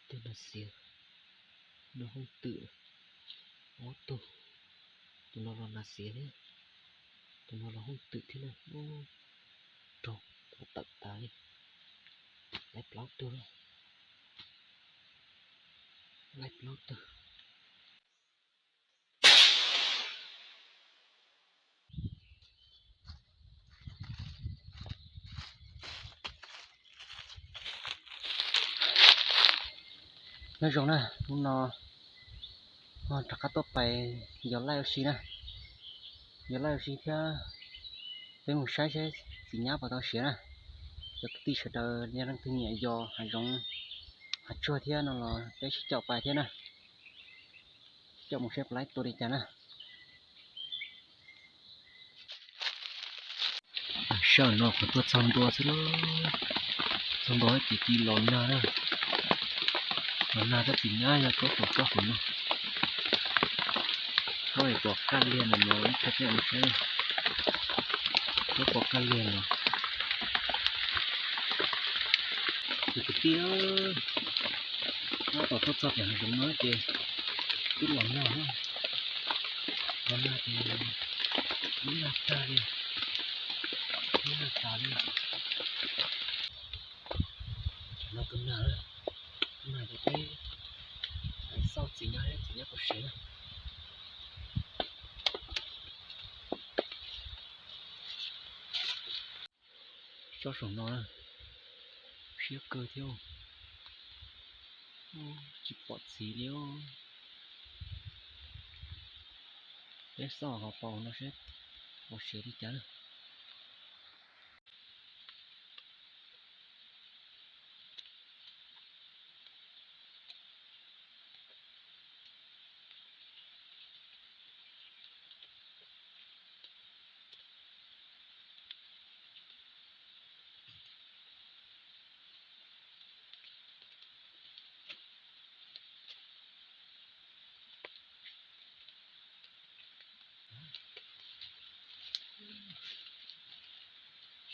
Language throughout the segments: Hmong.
Tus nas xiav no hoob twm ob tug, tus no los nas xiav thiab, tus no los hoob twm thiab na. Raug tawm tas li, laib plaub tug, laib plaub tug. Nyob zoo na, hnub no rov qab tuaj pais yos laij ua si na, yos laij ua si thiab. Peb mus saib saib txiv nyab puas tau siav na. Cov kwv tij sawv daws yog leej twg nyiam yos hav zoov hav tsuag thiab no los peb sib caum pais thiab na, sib caum mus saib puas laib tua li cas na. Sij hawm no kuv tuaj txog ntua xwb na, txog ntua ces cia li los nag na, los nag tab sis nyab yog tsob saum tsob hauv no. Tsob pom qab liag no, ib tsob peb mus saib, tsob pom qab liag no. Tus kwv tij, tab tom tuaj txog pem hav zoov no ces twb los nag, los nag ces lub nag tag li, lub nag tas li. Tam no tus nag, tus nag ces peb xauj txiv nyab, txiv nyab puas siav na. Tsob saum no siab kawg thiab, tsis pom txiv li. Peb xauj hauv paus no seb puas siav li cas na.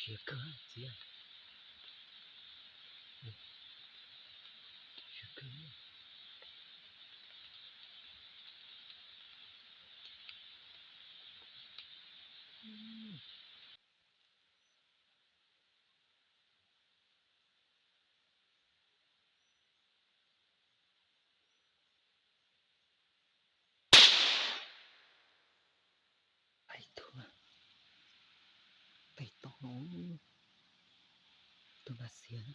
Siav kawg txiv, siav kawg. Ib tug, ib tug no, tus nas xiav.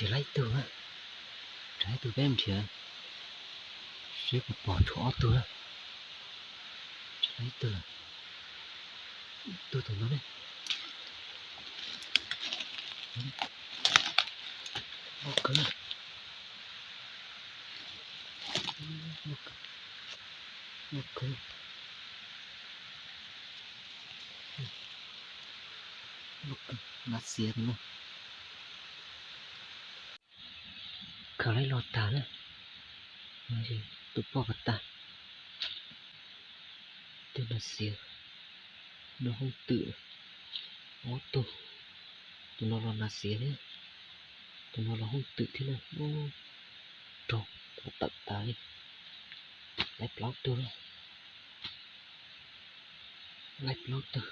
Nrhiav laib tug, nrhiav laib tug peb nrhiav seb puas pom tshuav ob tug na. Nrhiav laib tug, tug tus no ne. Loj kawg, loj kawg, loj kawg, loj kawg, nas xiav no. Khaws laib los tag na, tus poj pas tag, tus nas xiav, no hoob twm ob tug, tus no los nas xiav thiab, tus no los hoob twm thiab na. Raug tawm tas li, laib plaub tug, laib plaub tug.